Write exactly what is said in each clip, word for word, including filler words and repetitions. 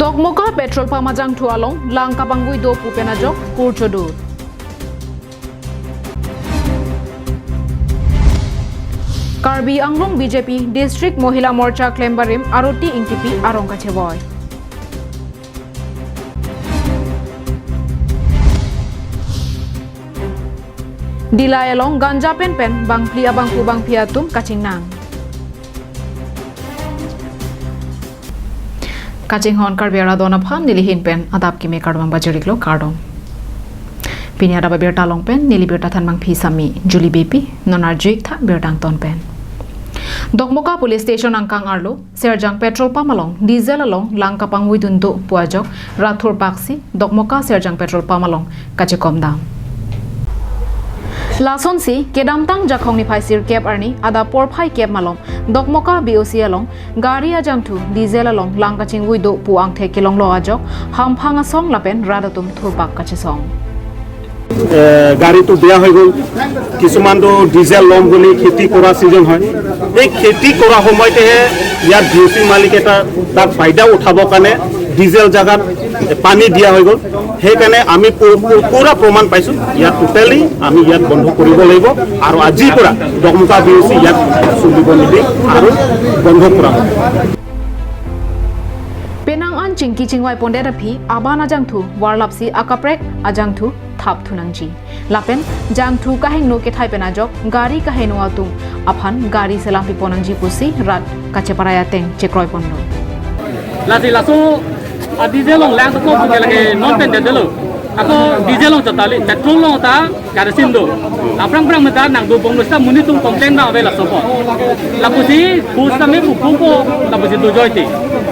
Dokmoka petrol pump ajangthu along lang kapangvoi do pu pen ajok kurchodu. Karbi Anglong B J P District Mohila Morcha klembarim Aruti Ingtipi arong kachevoi. Dillai along ganja pen pen bangphli abangphu bangphi atum kachingnang. Kachinghon Karbi arat don aphan neli ahin pen adap kimi kardom pajir-iklo, kardom. Pini adap abirta along pen neli birta thanbangpi sami Julie Beypi, non arju-ik tha birta angton pen. Dokmoka Police Station angkang arlo Serjang petrol pump along diesel along lang kapangvoidun do pu ajok rat thurpaksi Dokmoka Serjang petrol pump along kachekom dam. Lasonsi kedamtang Jakhong niphai sirkep arni adap porphai kep malom Dokmoka B O C along gari ajangthu diesel along lang kachingvoi do pu angthek kelonglo ajok hamphang asong lapen rat atum thurpak kachesong. এ, গাড়ীটো বেয়া হৈ গ'ল। কিছুমানতো ডিজেল ল'ম বুলি খেতি কৰা ছিজন হয়। এই খেতি কৰা সময়তেহে ইয়াত বি অ' চি মালিক এটা তাৰ ফাইদা উঠাবৰ কাৰণে ডিজেল জেগাত পানী দিয়া হৈ গ'ল। সেইকাৰণে আমি পু-, পু-, পূৰা প্ৰমাণ পাইছোঁ। ইয়াত টোটেলি আমি ইয়াত বন্ধ কৰিব লাগিব আৰু আজিৰ পৰা দকমকা বি অ' চি ইয়াত চলিব নিদিম আৰু বন্ধ কৰা হ'ব। Penang an chingki chingvai pondet aphi aban ajangthu varlapsi akaprek ajangthu thap thunangji. Lapen jangthu kahingno kethai pen ajok gari kahingno atum aphan gari selam piponangji pusi rat kacheparai ateng chekroi ponlo. Lasi laso a diesel along lang to ko ke lake non pen de lo. Ako diesel along chotali, petrol along ta kerosene do. Aphrang phrang meta nangdobom lo seta monit atum complain abang ave laso apot. Lapusi bus tame buku ko lapusi dojoiti.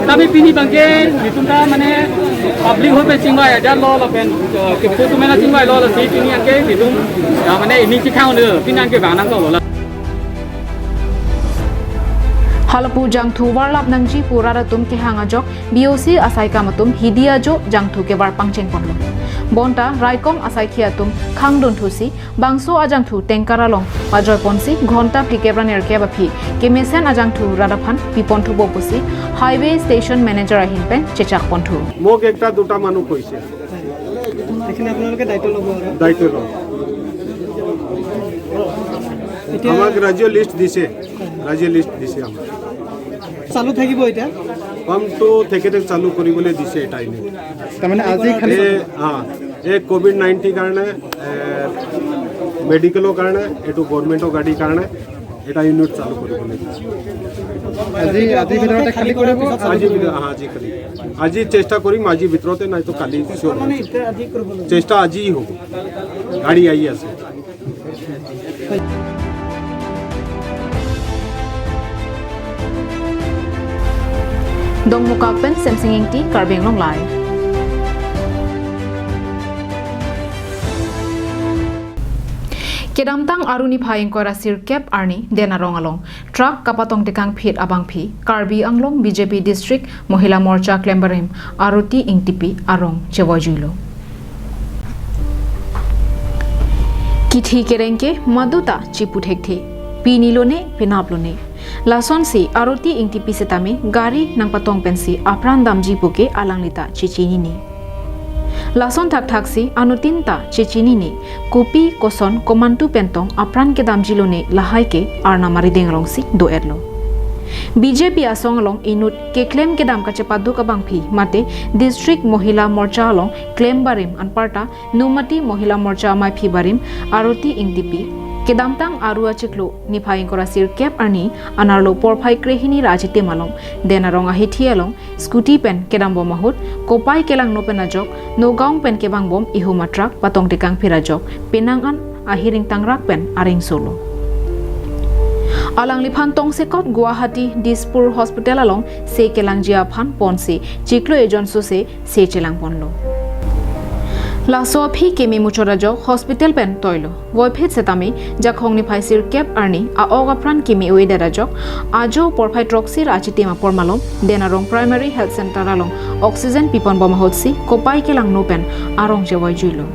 Tame pini abangke netum ta mane public hoi pen chingvai ajar lo lapen, eh, kepu atum mena chingvai lo lasi pini anke netum ta mane ini chikhang lo pini anke bang nangkok lo la. Halapu jangthu varlap nangji pu rat atum kehang ajok B O C asaikam atum hidi ajo jangthu kevar pangcheng ponlo. Bonta raikom asaikhi atum khangdun thusi bangso ajangthu tanker along pajoi ponsi ghonta phlikep ra nerkep aphi kemesen ajangthu rat aphan pipon thupo pusi highway station manager ahin pen chechak ponthu. মোক একটা দুটা মানুহ কৈছে। এইখিনি আপোনালোকে দায়িত্ব ল'ব আৰু। দায়িত্ব লওঁ। এতিয়া আমাক ৰাজ্য লিষ্ট দিছে, ৰাজ্য লিষ্ট দিছে আমাক। চালু থাকিব এতিয়া? পাম্পটো তেখেতে চালু কৰিবলৈ দিছে টাইমে। তাৰমানে আজি খালি এই, হা, এই কভিড নাইণ্টিন কাৰণে, এ, মেডিকেলৰ কাৰণে, এইটো গভৰ্ণমেণ্টৰ গাড়ীৰ কাৰণে এটা ইউনিট চালু কৰিবলৈ দিছে। আজি, আজিৰ ভিতৰতে খালী কৰিব? আজি ভিতৰত, হা, আজি খালী। আজি চেষ্টা কৰিম, আজিৰ ভিতৰতে, নাই তো কালি চিয়ৰ। চেষ্টা আজিয়ে হ'ব। গাড়ী আহি আছে। Dongmukak pen Semsing Ingti, Karbi Anglong Live. Kedamtang Aru niphai ingkoi ra sirkep arni Den Arong along truck kapatong tekangphit abangpi Karbi Anglong B J P District Mohila Morcha klembarim Aruti Ingtipi arong chevoijuilo. Kithi kereng ke maduta chipu thekthe, pini lone penap lone. Lasonsi Aruti Ingtipi setame gari nangpatong pensi apran damji puke alanglita chechinine. Lason thakthaksi anuttin ta chechinine, kopi koson komantu pen tong apran kedamji lone lahai ke arnam arideng alongsi do-etlo. B J P asong along inut keklem kedam kachepaduk abangpi mate District Mohila Morcha along klembarim anparta Nomati Mohila Morcha amaiphi barim Aruti Ingtipi kedamtang Aru achiklo niphai ingkoi ra sirkep arni anerlo porphai krehini ra achitim along Den Arong ahithi along scooty pen kedambom ahut Kopai kelangno pen ajok Nagaon pen kevangbom ihum a truck patong tekangphit ajok penang an ahir ingtangrak pen arengsolo. Alangliphan tongsekot Guwahati Dispur Hospital along se kelangji aphan ponsi chiklo ejon sose se chelangponlo. Laso aphi keme muchot ajok hospital pen toilo. Voiphit setame Jakhong niphai sirkep arni a-ok apran keme uidet ajok ajo porphai throksi ra achitim apor malom Den Arong Primary Health Center along oxygen piponbom ahutsi Kopai kelangno pen arong chevoijuilo.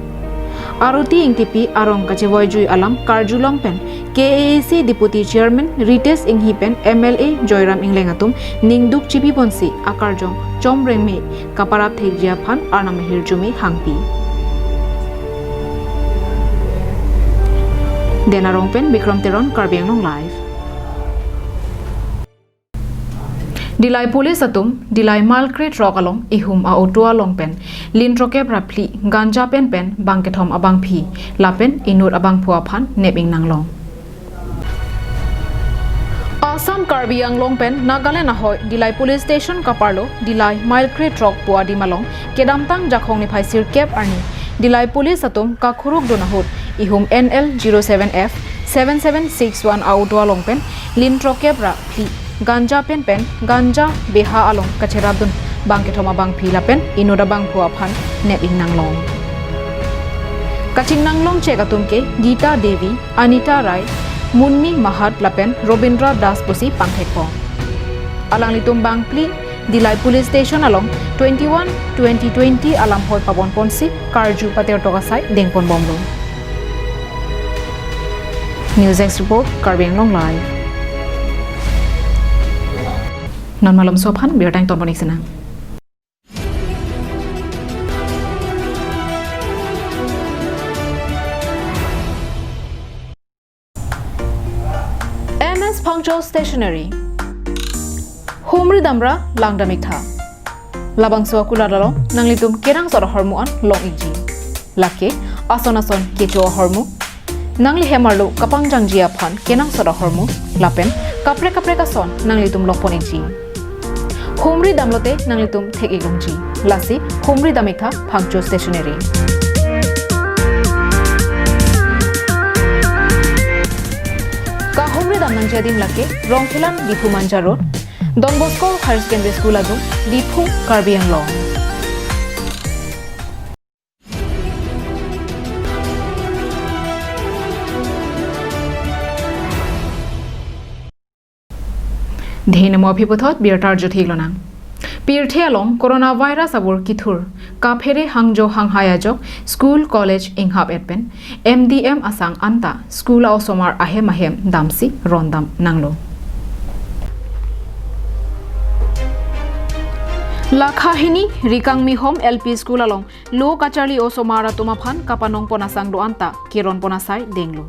Aruti Ingtipi arong kachevoijui alam karjulong pen K A A C Deputy Chairman Ritesh Enghi pen M L A Joyram Engleng atum ningduk chipi ponsi akarjong chomrengme kaparap thekji aphan arnam ahirjume hangpi. Denarong pen Bikram Teron, Karbi Anglong Live. Dillai Police atum Dillai Malkre throk along ihum a-auto along pen lin throkep ra phli ganja pen pen bangkethom abangpi lapen inut abangphu aphan nep-ing nanglong. Assam Karbi Anglong pen Nagaland ahoi Dillai Police Station kaparlo Dillai Malkre throk pu adim along kedamtang Jakhong niphai sirkep arni Dillai Police atum kakhuruk dun ahut ihum N L zero seven F seven seven six one a-auto along pen lin throkep ra phli ganja pen pen ganja beha along kacherap dun bangkethom abangpi lapen inut abangphu aphan nep-ing nanglong. Kachingnanglong chek atum ke Gita Devi, Anita Rai, Munmi Mahat lapen Robindra Das pusi pangthekpo. Alanglitum bangphli Dillai Police Station along twenty-one twenty twenty alam hoi pabon ponsi karju pater tok asai dengpon bomlo. News Desk Report, Karbi Anglong Live. Non malom so aphan birta ingtonpon-ik sinang. M S Phangcho Stationery. Humri damra langdam-iktha. Labangso akulat along nanglitum kenangsot ahormu an long-ikji. Lake ason ason kecho ahormu, nangli hem arlo kapangjangji aphan kenangsot ahormu lapen kaprek kaprek ason nanglitum longpon-ikji. Humri damlote nanglitum thek-ik longji. Lasi humri dam-iktha Phangcho Stationery. Kahumri dam nangji adim lake Rongkhelan, Diphu Manja Road, Don Bosco Higher Secondary School adung, Diphu, Karbi Anglong. Dei namo aphi puthot birta arju thik lonang. Pirthe along coronavirus abur kithur kaphere hangjo hanghai ajok school college inghap-et pen M D M asang anta school a-osomar ahem ahem damsi rondam nanglo. Lakha hini Rikangmihom L P School along lo kacharli osomar atum aphan kapanongpon asang do-an ta keronpon asai denglo.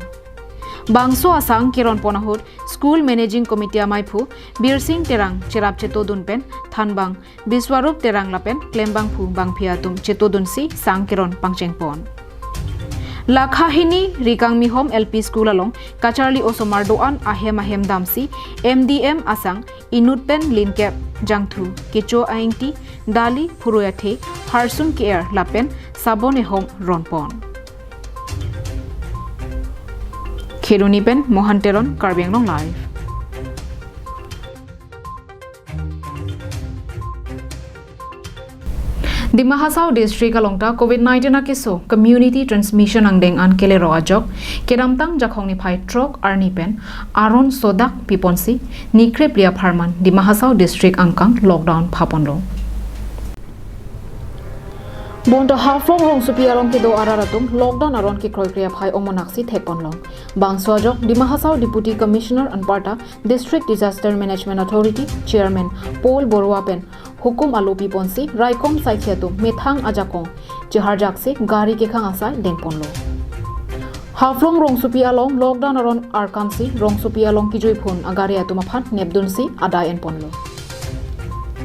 Bangso asang keronpon ahut School Managing Committee amaiphu Birsing Terang cherap chetodun pen thanbang Biswarup Terang lapen klembangphu bangphi atum chetodunsi sang keron pangchengpon. Lakha hini Rikangmihom L P School along kacharli osomar do-an ahem ahem damsi M D M asang inut pen linkep, jangthu, kecho a-ingti, dali, phurui athe, harsum ke-er lapen sabon ehom ronpon. Kheroni pen Mohan Teron, Karbi Anglong Live. Dima Hasao District along ta Covid nineteen akeso community transmission angdeng an kelero ajok kedamtang Jakhong niphai throk arni pen aron sodak piponsi ni krephli apharman Dima Hasao District angkang lockdown phaponlo. Bonta Haflong rongsopi along kedo arat atum lockdown aron kekroikre aphai omonaksi thekponlo. Bangso ajok Dima Hasao Deputy Commissioner anparta District Disaster Management Authority Chairman Paul Borua pen hukum alopi ponsi raikom saikhi atum methang ajakong cheharjaksi gari kekhang asai dengponlo. Haflong rongsopi along lockdown aron arkansi rongsopi along kijuiphun agari atum aphan nepdunsi adai enponlo.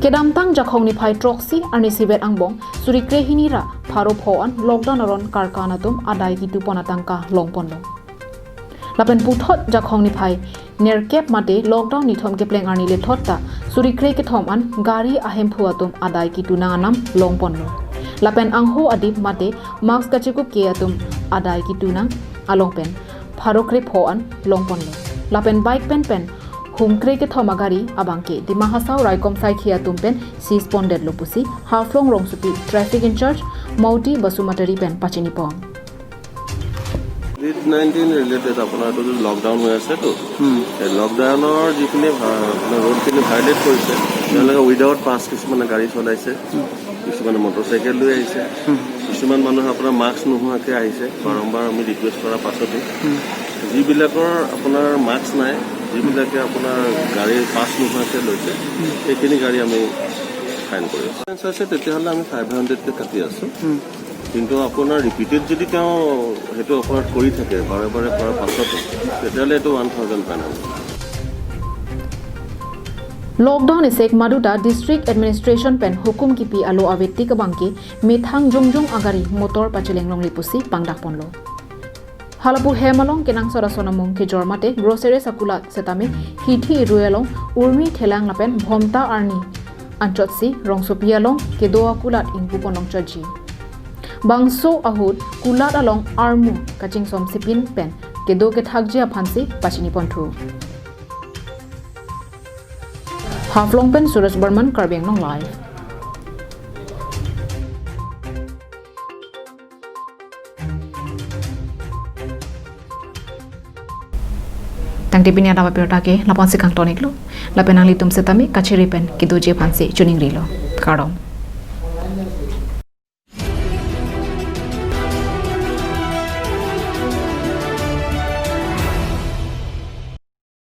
Kedamtang Jakhong niphai throksi arni sibet angbong suri krehini ra pharo pho an lockdown aron karkan atum adai kitupon atangka longponlo. Lapen puthot Jakhong niphai nerkep mate lockdown nithom kepleng arni lethot ta suri krekethom an gari ahemphu atum adai kitunang anam longponlo. Lapen angho adip mate mask kachikup ke atum adai kitunang along pen pharo krepho an longponlo. Lapen bike pen pen hum krekethom agari abangke Dima Hasao raikom saikhi atum pen seize pondetlo pusi Haflong rongsopi traffic in-charge Mauti Basumatary pen pachinipon. Covid nineteen related আপোনাৰ এইটো যিটো লকডাউন হৈ আছেতো, হুম। এই লকডাউনৰ যিখিনি ভা-, আপোনাৰ ৰুলখিনি ভায়লেট কৰিছে, তেওঁলোকে উইদাউট পাছ কিছুমানে গাড়ী চলাইছে, হুম। কিছুমানে মটৰচাইকেল লৈ আহিছে, হুম। কিছুমান মানুহ আপোনাৰ মাস্ক নোহোৱাকৈ আহিছে, বাৰম্বাৰ আমি ৰিকুৱেষ্ট কৰাৰ পাছতো। হুম। যিবিলাকৰ আপোনাৰ মাস্ক নাই, যিবিলাকে আপোনাৰ গাড়ী পাছ নোহোৱাকৈ লৈছে, সেইখিনি গাড়ী আমি ফাইন কৰিম। অফেন্স হৈছে তেতিয়াহ'লে আমি ফাইভ হাণ্ড্ৰেডকৈ কাটি আছোঁ। কিন্তু আপোনাৰ ৰিপিটেড যদি তেওঁ সেইটো অপৰাধ কৰি থাকে বাৰে বাৰে কৰাৰ পাছতো, তেতিয়াহ'লে এইটো ওৱান থাউজেণ্ড ফাইন হ'ব। Lockdown isek maduta district administration pen hukum kipi alo avetik abangke methang jongjong agari motor pacheleng longle pusi pangdak ponlo. Halapu hem along kenangsot ason amung kejor mate groceries akulat setame hithi irui along Urmi Thelang lapen Bhomta arni anchotsi rongsopi along kedo akulat ingpu ponlong chotji. Bangso ahut kulat along armu kachingsom sipin pen kedo kethakji aphansi pachini ponthu. Haflong pen Suraj Barman, Karbi Anglong Live. Tangte pini adap apirta ke lapu-ansi kangtoniklo, lapen nanglitum setame kachiri pen kedoji aphansi choningrilo. Kardom.